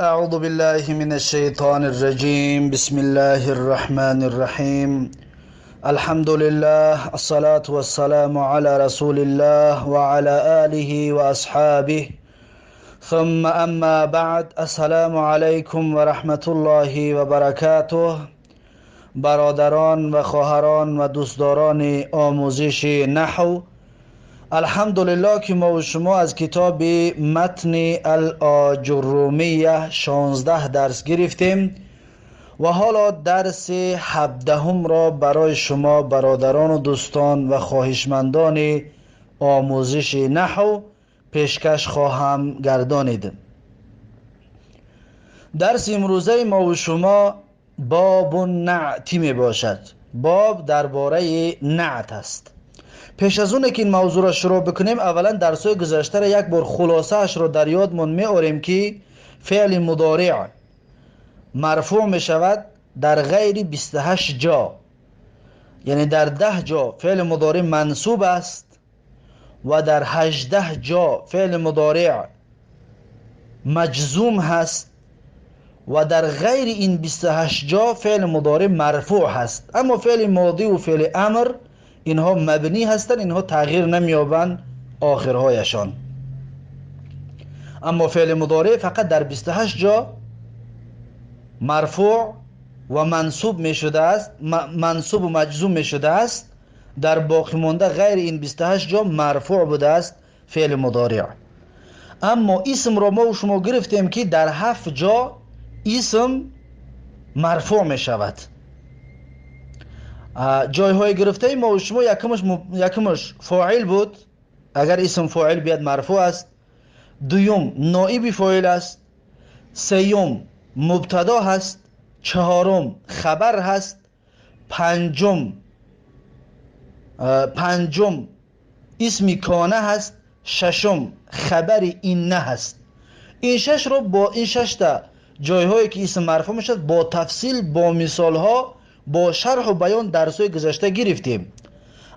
أعوذ بالله من الشيطان الرجيم. بسم الله الرحمن الرحيم. الحمد لله، الصلاة والسلام على رسول الله وعلى آله وأصحابه، ثم أما بعد. السلام عليكم ورحمة الله وبركاته. برادران و خواهران و دوستداران آموزش نحو، الحمدلله که ما و شما از کتاب متن الآجرومیه 16 درس گرفتیم و حالا درس 17 را برای شما برادران و دوستان و خواهشمندان آموزش نحو پیشکش خواهم گردانید. درس امروزه ما و شما باب النعت می باشد. باب درباره نعت است. پیش از اونه که این موضوع را شروع بکنیم، اولا درس‌های گذشته را یک بار خلاصه اش را در یادمون می آوریم که فعل مضارع مرفوع می شود در غیر 28 جا، یعنی در 10 جا فعل مضارع منصوب است و در 18 جا فعل مضارع مجزوم هست و در غیر این 28 جا فعل مضارع مرفوع هست. اما فعل ماضی و فعل امر اینها مبنی هستند، اینها تغییر نمی‌یابند آخرهایشان. اما فعل مضارع فقط در 28 جا مرفوع و منصوب می شده است، منصوب و مجزوم می شده است. در باقی مانده غیر این 28 جا مرفوع بوده است فعل مضارع. اما اسم را ما و شما گرفتیم که در 7 جا اسم مرفوع می شود. جایهای گرفته ما و شما یکمش فاعل بود، اگر اسم فاعل بیاد مرفوع است. دوم نائب فاعل است. سوم مبتدا هست. چهارم خبر هست. پنجم اسم کانه هست. ششم خبر اینه هست. این شش رو با این شش تا جایهایی که اسم مرفوع میشد با تفصیل، با مثال ها، با شرح و بیان درس‌های گذشته گرفتیم.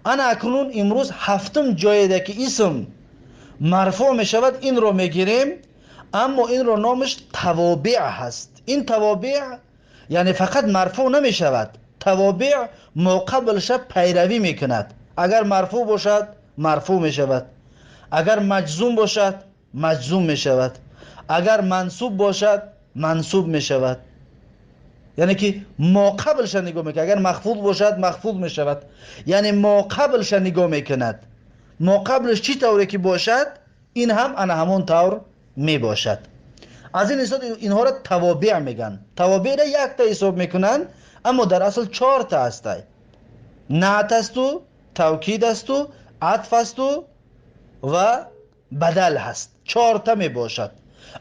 انا اکنون امروز هفتم جایی که اسم مرفوع می شود این رو میگیریم، اما این رو نامش توابع هست. این توابع یعنی فقط مرفوع نمی شود، توابع مقابلش پیروی میکند. اگر مرفوع باشد مرفوع می شود، اگر مجزوم باشد مجزوم می شود، اگر منصوب باشد منصوب می شود. یعنی که ما قبلش نگاه میکند. اگر مخفوض باشد مخفوض می شود. یعنی ما قبلش نگاه میکند، ما قبلش چی طوری که باشد این هم انا همون طور می باشد. از این حساب اینها را توابع میگن. توابع را یک تا حساب میکنن، اما در اصل 4 تا هست. نعت است و توکید است و عطف است و بدل هست. 4 تا می باشد.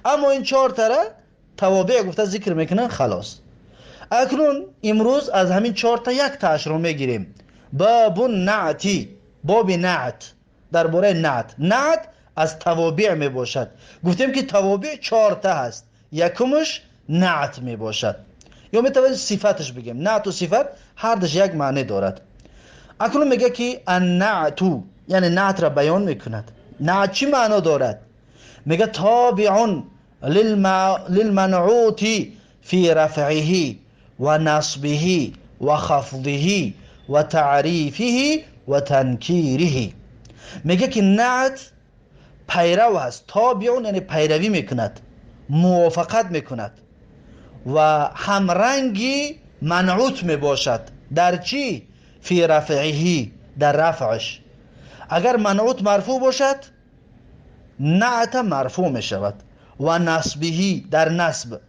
اما این 4 تا را توابع گفته ذکر میکنن. خلاص، اکنون امروز از همین 4 تا یک تاش رو میگیریم. باب النعتی، باب نعت، درباره نعت. نعت از توابع می باشد. گفتیم که توابع 4 تا هست. یکمش نعت می باشد، یا می توانیم صفتش بگیم. نعت و صفت هر دوش یک معنی دارد. اکنون میگه که النعت، یعنی نعت را بیان میکند. نعت چی معنا دارد؟ میگه تابع للمنعوت فی رفعه و نصبه و خفضه و تعریفه و تنکیره. میگه که نعت پیرو هست. تابعون یعنی پیروی میکند، موافقت میکند و همرنگی منعوت میباشد. در چی؟ فی رفعه، در رفعش. اگر منعوت مرفوع باشد نعت مرفوع میشود. و نصبه، در نصب.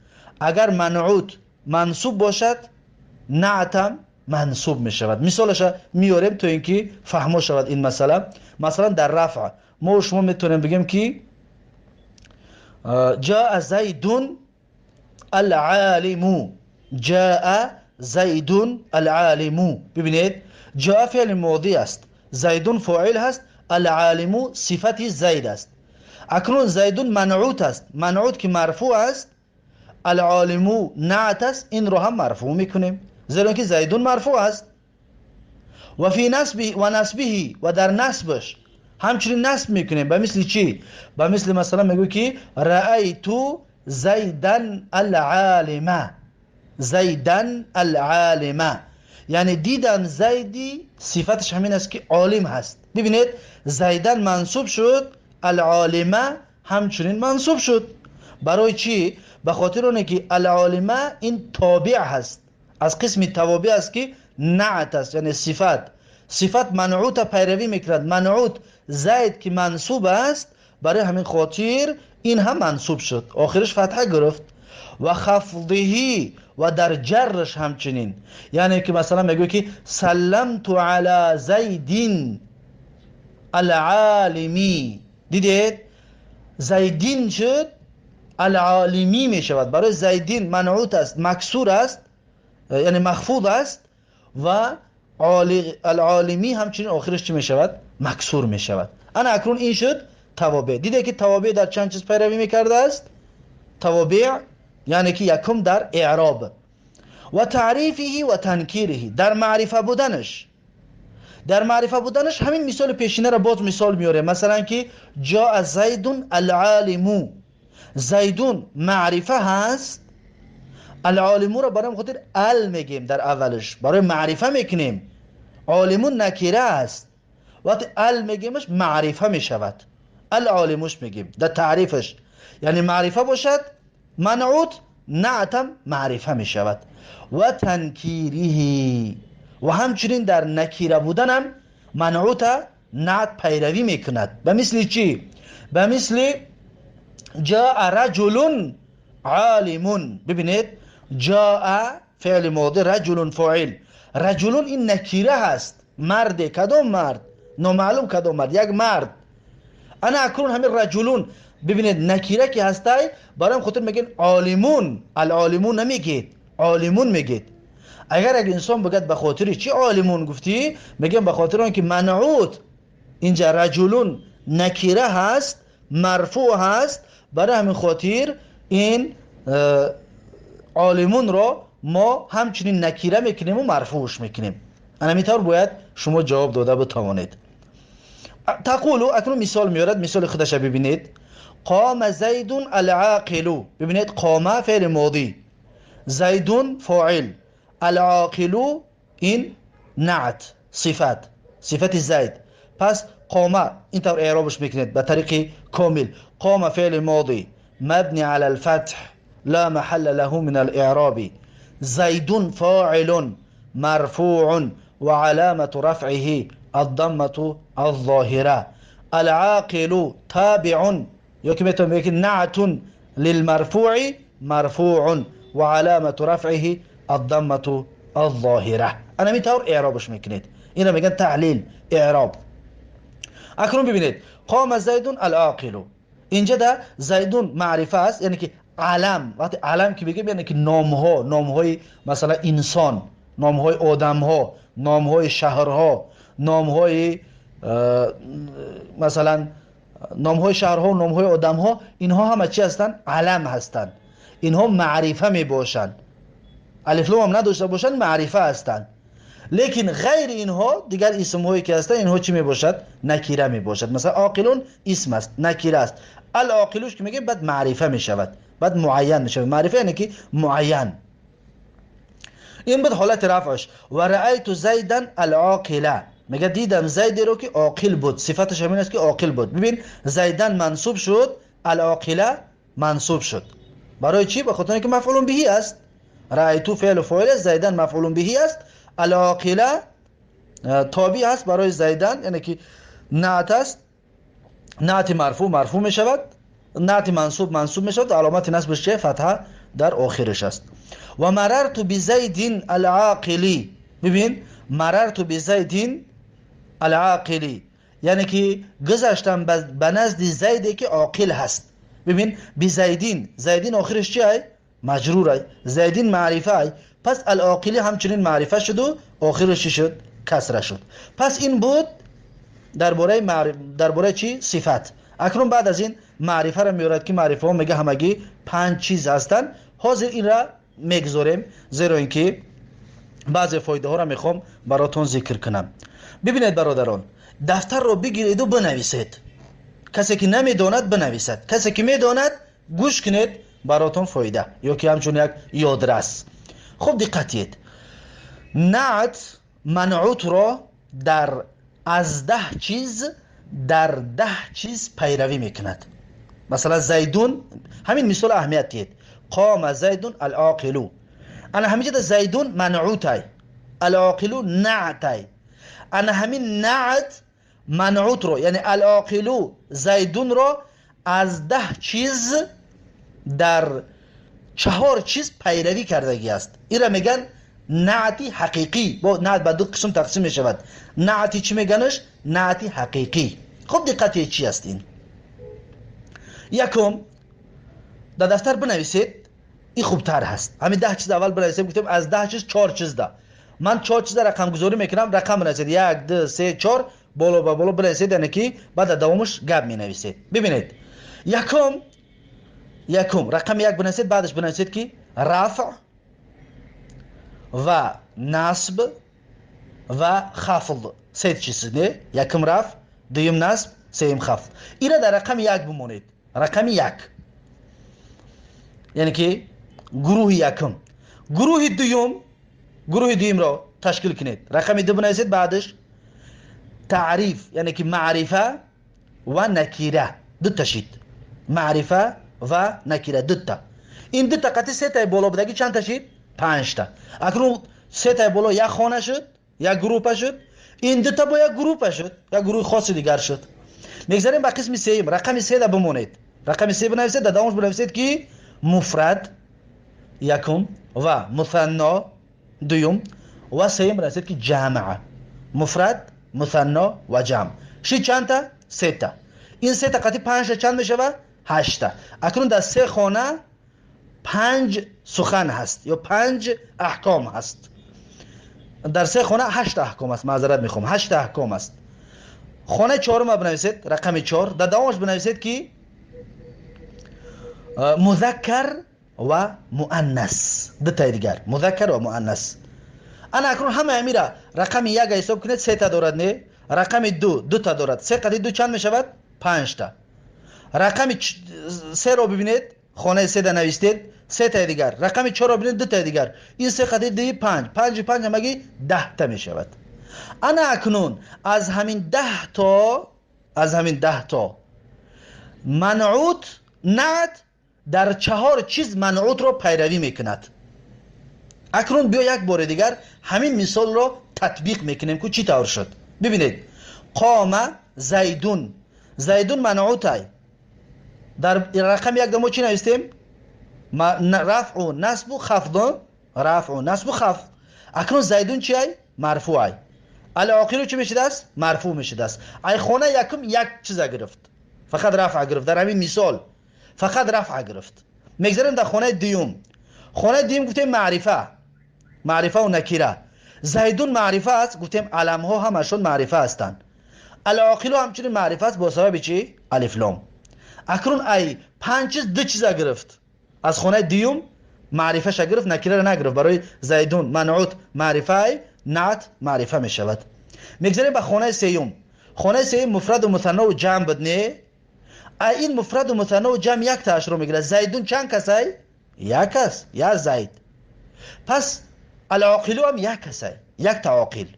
اگر منعوت منصوب باشد نعت منصوب می شود. مثالش میاریم تا اینکه فهمو شود این مسئله. مثلا در رفع ما شما میتونیم بگیم که جاء زید العالم. جاء زید العالم. ببینید جاء فعل ماضی است، زید فاعل هست، العالم صفت زید است. اکنون زید منعوت است، منعوت که مرفوع است، العالمو نعت است، این رو هم مرفوع میکنیم زیرا که زیدون مرفوع است. و فی نصبه و نصبه، و در نصبش همچنین نصب میکنیم. به مثل چی؟ به مثل مثلا میگو که رأیتو زيدا العالم. زيدا العالم، یعنی دیدم زیدی صفتش همین است که عالم هست. ببینید، زیدن منصوب شد، العالمه همچنین منصوب شد. برای چی؟ به خاطر اونه که العالمه این تابع هست، از قسم توابع است که نعت است، یعنی صفت. صفت منعوت پیروی میکند. منعوت زید که منصوب است، برای همین خاطر این هم منصوب شد، آخرش فتحه گرفت. و خفضه، و در جرش همچنین، یعنی که مثلا میگه که سلمت علی زید العالمی. دیدید؟ زیدین شد، العالمی می شود. برای زیدین منعوت است، مکسور است، یعنی مخفوض است، و العالمی همچنین آخرش چی می شود؟ مکسور می شود. انا اکنون این شد توابع. دیده که توابع در چند چیز پیروی میکرده است؟ توابع یعنی که یکم در اعراب و تعریفه و تنکیره، در معرفه بودنش. در معرفه بودنش همین مثال پیشینه را باز مثال میاره. مثلا که جاء زید العالم. زیدون معرفه هست، العالمو را برای خاطر ال میگیم در اولش، برای معرفه میکنیم. عالمون نکیره است، وقتی ال میگیمش معرفه میشود. العالموش میگیم در تعریفش، یعنی معرفه باشد منعوت، نعتم معرفه میشود. و تنکیره، و همچنین در نکیره بودنم منعوت نعت پیروی میکند. به مثل چی؟ به مثل جاء رجل عالم. ببینید، جاء فعل ماضی، رجل فاعل. رجل این نکیره هست، مرد. کدام مرد؟ نامعلوم کدام مرد، یک مرد. انا اکنون همین رجلون، ببینید، نکیره که هستای، برام خاطر میگن عالمون. العالمون نمیگید، عالمون میگید. اگر یک انسان بگد به خاطر چی عالمون گفتی، میگم به خاطر آن که منعوت اینجا رجلون نکیره هست، مرفوع هست، برای همین خاطر این عالمون را ما همچنین نکیره میکنیم و مرفوعش میکنیم. انا طور باید شما جواب داده بتوانید. تقول، اکنون مثال میارد، مثال خودش ببینید. قام زید العاقل. ببینید، قام فعل ماضی، زید فاعل، العاقل این نعت، صفت، صفت زید. پس قام اینطور اعرابش میکنید به طریق کامل. قام فعل ماضی مبني على الفتح لا محل له من الإعراب، زيد فاعل مرفوع وعلامة رفعه الضمة الظاهرة، العاقل تابع يكمل نعت للمرفوع مرفوع وعلامة رفعه الضمة الظاهرة. انا اینطور اعرابش میکنید. اینا میگن تحلیل اعراب. اکنون ببینید، قام زید العاقل. اینجا در زیدون معرفه است، یعنی که علم. وقتی علم که بگیم، یعنی که نامها، نامهای مثلا انسان، نامهای آدمها، نامهای شهرها، نامهای مثلا نامهای شهرها و نامهای آدمها، اینها همه چی هستند؟ علم هستند. اینها معرفه می باشند، الف لام هم نداشته باشند معرفه هستند. لیکن غیر اینها، دیگر اسم هایی که هستند، اینها چی می باشد؟ نکیره می باشد. مثلا عاقلون اسم است، نکیره است. العاقلوش که میگه، بعد معرفه می شود، بعد معین می شود. معرفه یعنی که معین. این بود حالت رفعش. و رأیت زیدا العاقله، میگه دیدم زیدی رو که عاقل بود، صفتش همین است که عاقل بود. ببین، زیدن منصوب شد، العاقله منصوب شد. برای چی؟ به خاطر اینکه مفعول به است. رأیتو فعل فاعل، زیدن مفعول به است، العاقله تابع است برای زیدن، یعنی که نعت است. نعت مرفوع مرفوع می شود، نعت منصوب منصوب می شود. علامت نصبش چه؟ فتحه در آخرش است. و مررت بزید العاقلی. ببین، مررت بزید العاقلی یعنی که گذشتم به نزد زیدی که عاقل هست. ببین، بزیدین، زیدین آخرش چیه؟ مجروره. زیدین معرفه، پس العاقلی همچنین معرفه شد و آخرش چی شد؟ کسره شد. پس این بود درباره چی؟ صفت. اکنون بعد از این معرفه را میارد که معرفه ها میگه همگی پنج چیز هستند. حاضر این را میگذاریم، زیرا اینکه بعضی فایده ها را میخوام براتون ذکر کنم. ببینید برادران، دفتر رو بگیرید و بنویسید. کسی که نمیداند بنویسد، کسی که میداند گوش کنید. Баротон фоида ё ки ҳамчун як ёдрас. Хуб, диққат диҳед, наът манъутро дар аз 10 чиз дар 10 чиз пайравӣ мекунад. Масалан, зайдун, ҳамин мисол аҳамият диҳед: қома зайдун алоқилу. Ана ҳаминҷода зайдун манъутай, алоқилу наътай. Ана ҳамин наът манъутро, яъне алоқилу зайдунро аз 10 чиз дар чаҳор чиз пайравӣ кардагӣ аст. Инра мегӯянд наъти ҳақиқӣ. Бо наът ба ду қисм тақсим мешавад. Наъти чӣ меганаш? Наъти ҳақиқӣ. Хуб, диққати, чӣ аст ин? Якум, дар дафтар бинависед, ин хубтар ҳаст. Ҳамин 10 чиз аввал бинависем. Гуфтем, аз 10 чиз чор чизда ман чор чизда рақамгузорӣ мекунам. Рақам бинависед: як, ду, се, чор, боло ба боло бинависед, яъне ки баъд дар давомаш гап менависед. Бибинед, якум, рақами як бинависед, баъдаш бинависед, ки рафъ ва насб ва хафз, се чиз, не? Якум рафъ, дуюм насб, сеюм хафз. Ира дар рақами як бимонед. Рақами як, яъне ки гурӯҳи якум. Гурӯҳи дуюм, гурӯҳи дуюмро ташкил кунед. Рақами ду бинависед, баъдаш таъриф, яъне ки маърифа ва накира дута шид. Маърифа ва накира дута. Ин дута қати сетаи боло будагӣ чандта шид? Панҷта. Акнун сетаи боло як хона шуд, як группа шуд. Ин дута бо як группа шуд, як гурӯҳи хоси дигар шуд. Мегзарем ба қисми сеюм. Рақами седа бимонед, рақами се бинависед, дар давомаш бинависед, ки муфрад якум ва мусанно дуюм ва сеюм бинависед, ки ҷамъ. Муфрад, мусанно ва ҷамъ шид чандта? Сета. Ин сета қати панҷта чанд мешавад? Ҳашта. Акнун дар се хона панҷ сухан ҳаст ё панҷ аҳком ҳаст. Дар се хона ҳашт аҳком аст, маъзарат мехоҳам, ҳашт аҳком аст. Хонаи чорума бинависед, рақами чор. Дар давомаш бинависед, ки музаккар ва муаннас, дутаи дигар, музаккар ва муаннас. Ана акнун ҳамаи амира рақами яка ҳисоб кунед: сета дорад, не? Рақами ду дута дорад. Се қати ду чанд мешавад? Панҷта. Рақами серо бибинед, хонаи седа навистед, сетаи дигар. Рақами чорро бибинед, дутаи дигар. Ин се қати дуи панҷ, панҷи панҷ ҳамагӣ 10та мешавад. Ана акнун аз ҳамин 10 то, аз ҳамин 10 то манъут, наът дар чаҳор чиз манъутро пайравӣ мекунад. Акнун биё як бори дигар ҳамин мисолро татбиқ мекунем, ку чӣ тавр шуд. Бибинед: қома зайдун. Зайдун манъутай. Дар рақами як мо чӣ навистем? Рафъу, насбу, хафду. Рафъу, насбу, хафд. Акнун зайдун чи ай? Марфӯъ ай. Алоқилу чӣ мешудааст? Марфӯъ мешудааст. Ай хона якум як чиза гирифт, фақат рафъа гирифт. Дар ҳамин мисол фақат рафъа гирифт. Мегзарем дар хонаи дуюм. Хонаи дуюм гуфтем маърифа, маърифаву накира. Зайдун маърифа аст. Гуфтем, аламҳо ҳамашон маърифа ҳастанд. Алоқилу ҳамчунин маърифа аст. Бо сабаби чӣ? Алифлом. Акнун ай панҷ чиз ду чиза гирифт. Аз хонаи дуюм маърифаша гирифт, накираро нагирифт. Барои зайдун манъут маърифаай, наът маърифа мешавад. Мегзарем ба хонаи сеюм. Хонаи сеюм муфраду, мусаннову ҷамъ буд, не? А ин муфраду, мусаннову ҷамъ як таашро мегирад. Зайдун чанд касай? Як кас, як зайд. Пас алоқилу ҳам як касай, якта оқил.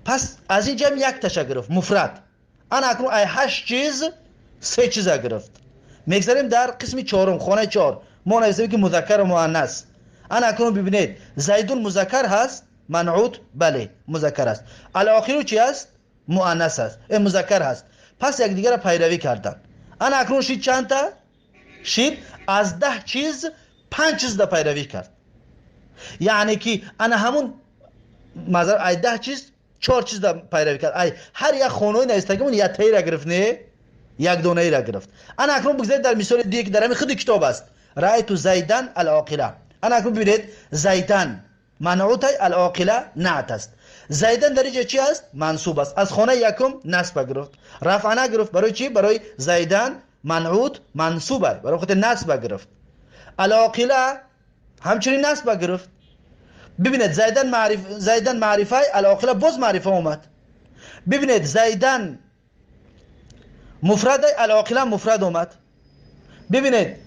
Пас аз ин ҷамъ як таша гирифт, муфрад. Ана акнун ай ҳашт чиз се чиза гирифт. Мегзарем дар қисми чорум, хонаи чор. Мо нависем, ки музаккару муаннас. Ана акнун бибинед: зайдун музаккар ҳаст, манъут, бале, музаккар аст. Алоқилу чи аст? Муаннас аст, музаккар ҳаст. Пас якдигарро пайравӣ карданд. Ана акнун шид чандта шид? Аз 10 чиз панҷ чизда пайравӣ кард. Яъне ки ана ҳамун ай 10 чиз чор чизда пайравӣ кард. Ай ҳар як хонаи навистагимон яктаира гирифт, не, як донаира гирифт. Ана акнун бигзаред дар мисоли дуе, ки дар ҳамин худи китоб аст: раайту зайдан алоқила. Ана акнун бибинед: зайдан манъутай, алоқила наът аст. Зайдан дар инҷа чи аст? Мансуб аст. Аз хонаи якум насба гирифт, рафъа нагирифт. Барои чӣ? Барои зайдан манъут мансуб аст, барои хотир насба гирифт. Алоқила ҳамчунин насба гирифт. Бибинед, зайдан маърифай, алоқила боз маърифа омад. Бибинед, зайдан муфрадай, алоқила муфрад омад. Бибинед.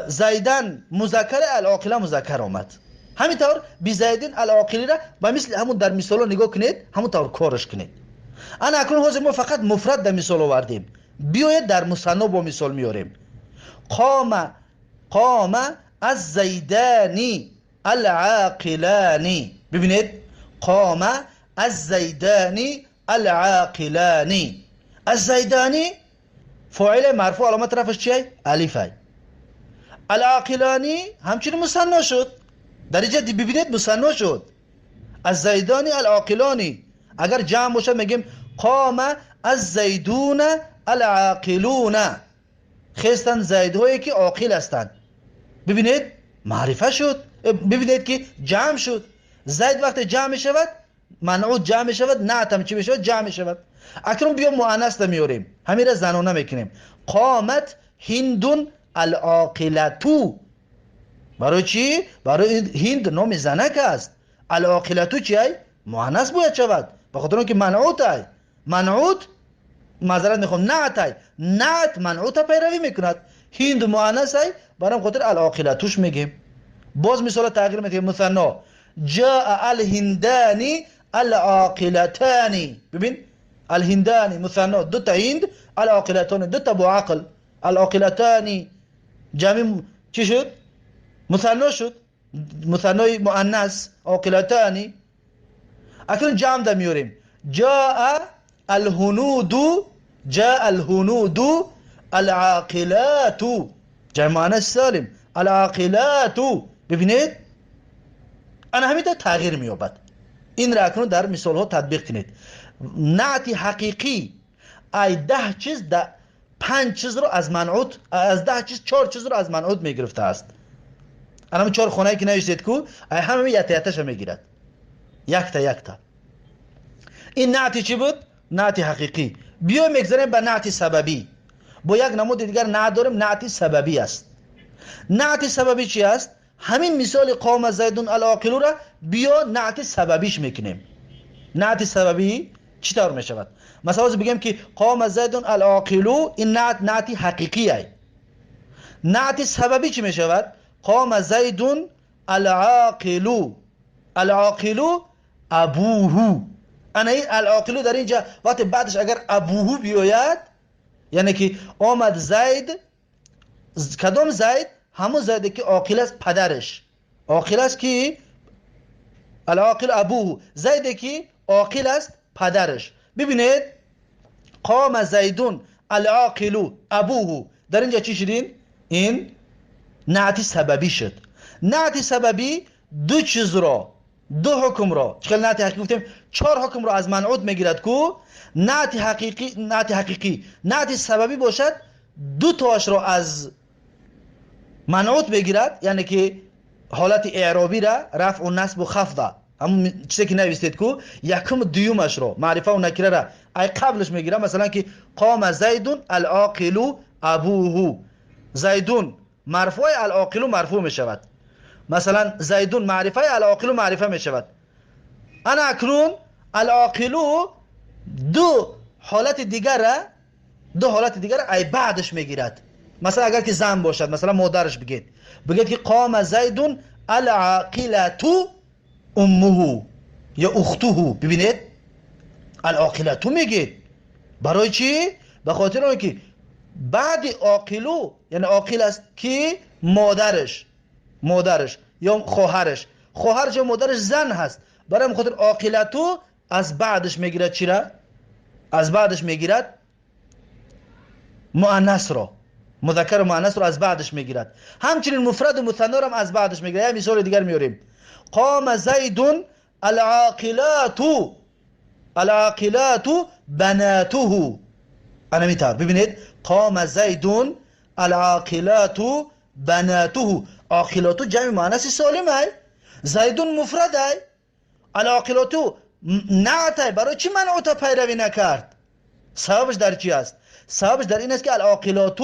زیدن مذکر، العاقله مذکر آمد. همینطور بزیدین العاقلی را به مثل همون در مثال نگاه کنید، همون طور کارش کنید. انا اکنون حاضر ما فقط مفرد در مثال آوردیم. بیاید در مثنا با مثال میاریم. قام الزیدانی العاقلانی. ببینید، قام الزیدانی العاقلانی. الزیدانی فاعل مرفوع، علامت رفعش چیه؟ الفه. العاقلانی همچنین مثنا شد. در اینجا ببینید مثنا شد. الزیدانی العاقلانی. اگر جمع باشه میگیم قام الزیدون العاقلون. خستن زیدهایی که عاقل هستند. ببینید معرفه شد. ببینید که جمع شد. زید وقتی جمع میشود منعوت جمع میشود، نعت هم چی میشود؟ جمع میشود. اکنون بیا مؤنث میاریم، همین را زنانه میکنیم. قامت هندون العاقلتو. برای چی؟ برای هند نام زنک است. العاقلتو چی؟ مؤنث باید شود، به خاطر اینکه منعوت ای. منعوت، معذرت میخوام، نعت ای. نعت منعوت پیروی میکند. هند مؤنث ای، برای خاطر العاقلتوش میگیم. باز مثال تغییر میدیم، مثنا. جاء الهندانی العاقلتانی. ببین الهندانی مثنا، دو تا هند، العاقلتان دو تا با عقل. العاقلتانی جمع چی شد؟ مثنا شد، مثنای مؤنث عاقلتانی. اکنون جمع ده میوریم. جاء الهنود، جاء الهنود العاقلات، جمع مؤنث سالم العاقلات. ببینید انا همین تغییر مییابد. این را اکنون در مثال ها تطبیق کنید. نعت حقیقی ای 10 چیز، 5 چیز رو از منعوت، از 10 چیز 4 چیز رو از منعوت میگرفته است. الان 4 خونه که نوشتید کو ای همه یت یتش میگیرد، یک تا یک تا. این نعت چی بود؟ نعت حقیقی. بیا میگذاریم به نعت سببی. با یک نمود دیگر نعت داریم، نعت سببی است. نعت سببی چی است؟ همین مثال قام زیدون العاقل را بیا نعت سببیش میکنیم. نعت سببی چطور میشود؟ مثلا بگیم که قام زیدون العاقل، این نعت نعت حقیقی است. نعت سببی چی میشود؟ قام زیدون العاقل، العاقل ابوه. انا این العاقل در اینجا وقتی بعدش اگر ابوه بیاید، یعنی که آمد زید، کدام زید؟ همون زیده که عاقل است، پدرش عاقل است که العاقل ابوه، زیده که عاقل است پدرش. ببینید قام زیدون العاقل ابوه، در اینجا چی شدین؟ این نعت سببی شد. نعت سببی دو چیز را، دو حکم را، چقدر نعت حقیقی گفتیم 4 حکم را از منعوت میگیرد کو نعت حقیقی، نعت حقیقی نعت سببی باشد دو تاش را از منعوت بگیرد، یعنی که حالت اعرابی را رفع و نصب و خفض، همون چیزی که نوشتید کو یکم دیومش رو معرفه و نکره را ای قبلش میگیره. مثلا که قام زیدون العاقل ابوه، زیدون مرفوع العاقل مرفوع میشود. مثلا زیدون معرفه العاقل معرفه میشود. انا اکنون العاقل دو حالت دیگر، دو حالت دیگر ای بعدش میگیرد. مثلا اگر که زن باشد، مثلا مادرش بگید، بگید که قام زیدون العاقلة امه یا اخته. ببینید العاقلة میگید برای چی؟ به خاطر اینکه بعد عاقلو یعنی عاقل است که مادرش، مادرش یا خواهرش، خواهرش یا مادرش زن هست، برای خاطر عاقلتو از بعدش میگیرد چی را؟ از بعدش میگیرد مؤنث را، مذکر و مؤنث را از بعدش میگیرد. همچنین مفرد و مثنا را هم از بعدش میگیرد. یه مثال دیگر میاریم. قام زید العاقلات، العاقلات بناته. انا میتر ببینید قام زید العاقلات بناته، عاقلات جمع مؤنث سالم های، زیدون مفرد های، العاقلات نعت های. برای چی منعوت پیروی نکرد؟ سببش در چی است؟ سببش در این است که العاقلات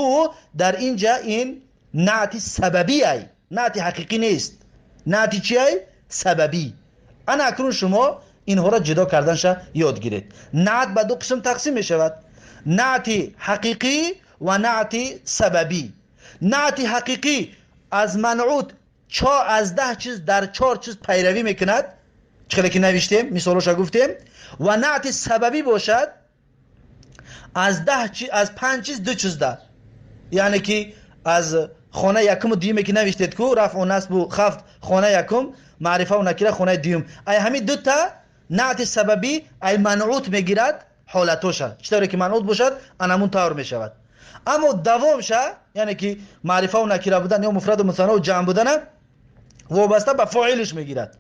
در اینجا این نعت سببی ای، نعت حقیقی نیست. نعت چی ای؟ سببی. انا اکنون شما اینها را جدا کردنش یاد گیرید. نعت به دو قسم تقسیم می شود: نعت حقیقی و نعت سببی. Наъти ҳақиқӣ аз манъут аз 10 чиз дар 4 чиз пайравӣ мекунад, чӣ хеле ки навиштем, мисолоша гуфтем. Ва наъти сабабӣ бошад аз 10, аз 5 чиз 2 чизда, яъне ки аз хона якуму дуюме ки навиштед ку, рафъу насбу хафт хона якум, маърифаву накира хонаи дуюм, ай ҳамин дута наъти сабабӣ ай манъут мегирад ҳолатоша. Чӣ тавре ки манъут бошад, анамун тавр мешавад. Аммо давомша, яъне ки маърифаву накира будан ё муфраду мусаннаву ҷамъ будана, вобаста ба фоилиш мегирад,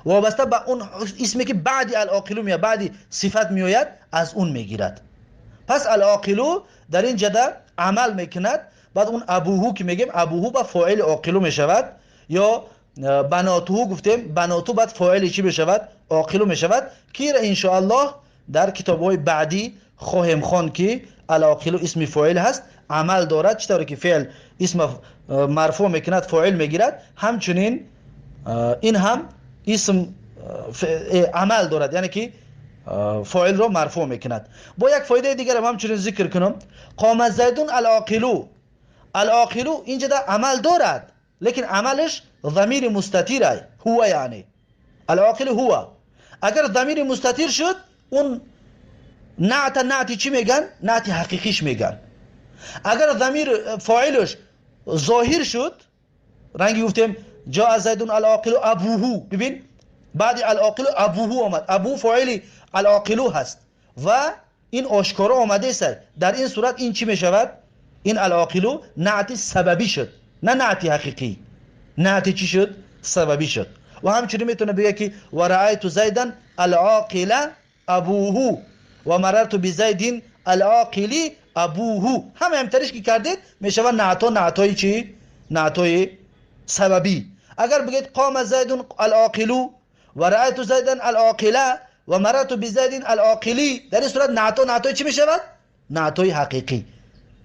вобаста ба он исме ки баъди алоқилу меояд, баъди сифат меояд, аз он мегирад. Пас алоқилу дар ин ҷада амал мекунад. Баъд он абуҳу ки мегем, абуҳу ба фоили оқилу мешавад, ё банотуҳу гуфтем, баноту баъд фоили чӣ мешавад? Оқилу мешавад, ки иншоаллоҳ дар китобҳои баъдӣ хоҳем хонд, ки алоқилу исми фоил ҳаст, амал дорад. Чӣ тавре ки феъл исма марфӯъ мекунад, фоил мегирад, ҳамчунин ин ҳам исм амал дорад, яъне ки фоилро марфӯъ мекунад. Бо як фоидаи дигарам ҳамчунин зикр кунам. Қома зайдун алоқилу, алоқилу инҷода амал дорад, лекин амалаш замири мустатирай, ҳува, яъне алоқилу ҳува. Агар замири мустатир шуд, он наъта наъти чӣ меган? Наъти ҳақиқиш меган. Агар замир фоилаш зоҳир шуд, ранги гуфтем ҷоа зайдун алоқилу абуҳу, бибин, баъди алоқилу абуҳу омад, абу фоили алоқилу ҳаст ва ин ошкоро омадааст. Дар ин сурат ин чӣ мешавад? Ин алоқилу наъти сабабӣ шуд, на наъти ҳақиқӣ. Наъти чӣ шуд? Сабабӣ шуд. Ва ҳамчунин метавона бигӯяд, ки ва раайту зайдан алоқила абуҳу ва марарту бизайдин алоқили абуҳу. Ҳама ҳамтариш ки кардед, мешавад наъто наътои чӣ? Наътои сабабӣ. Агар бигӯед қома зайдун алоқилу ва раайту зайдан алоқила ва марарту бизайдин алоқили, дар ин сурат наъто наътои чӣ мешавад? Наътои ҳақиқӣ.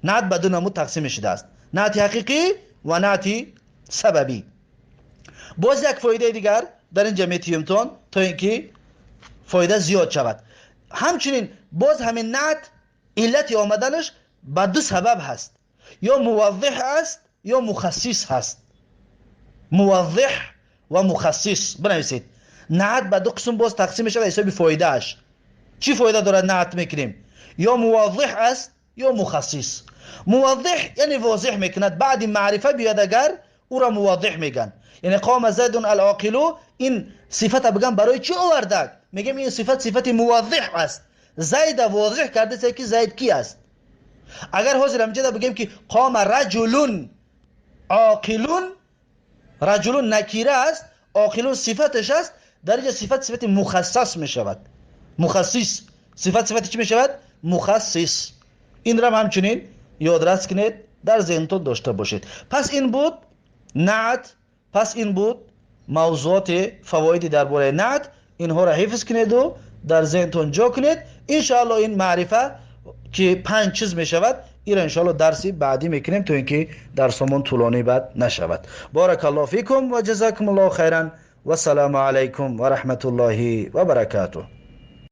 Наът ба ду намуд тақсим мешудааст: наъти ҳақиқӣ ва наъти сабабӣ. Боз як фоидаи дигар дар ин ҷа метиёмтон, то ин ки фоида зиёд шавад. Ҳамчунин боз ҳамин наът иллати омаданаш ба ду сабаб ҳаст: ё муваззиҳ аст, ё мухассис ҳаст. Муваззиҳ ва мухассис бинависед. Наът ба ду қисм боз тақсим мешавад ҳисоби фоидааш. Чӣ фоида дорад наът мекунем? Ё муваззиҳ аст, ё мухассис. Муваззиҳ яъне возеҳ мекунад. Баъди маърифа биёяд агар, ӯро муваззиҳ мегӯянд. Яъне қома зайдун алоқилу, ин сифата бигӯям, барои чӣ овардак? Мегӯем, ин сифат сифати муваззиҳ аст, зайда возеҳ кардааст, ки зайд ки аст. Агар ҳозир ҳамҷода бигӯем, ки қома раҷулун оқилун, раҷулун накира аст, оқилун сифаташ аст, дар инҷа сифат сифати мухассас мешавад. Мухассис, сифат сифати чӣ мешавад? Мухассис. Инрам ҳамчунин ёдрас кунед, дар зеҳнтон дошта бошед. Пас ин буд наът, пас ин буд мавзуоти фавоиди дар бораи наът. Инҳоро ҳифз кунеду дар зеҳнтон ҷо кунед. Иншоалло ин маърифа ки панҷ чиз мешавад, ира иншоалло дарси баъдӣ мекунем, то ин ки дарсомон тӯлонӣ бад нашавад. Баракаллоҳу фикум ва ҷазакум аллоҳу хайран. Вассалому алайкум ва раҳматуллоҳи ва баракатуҳ.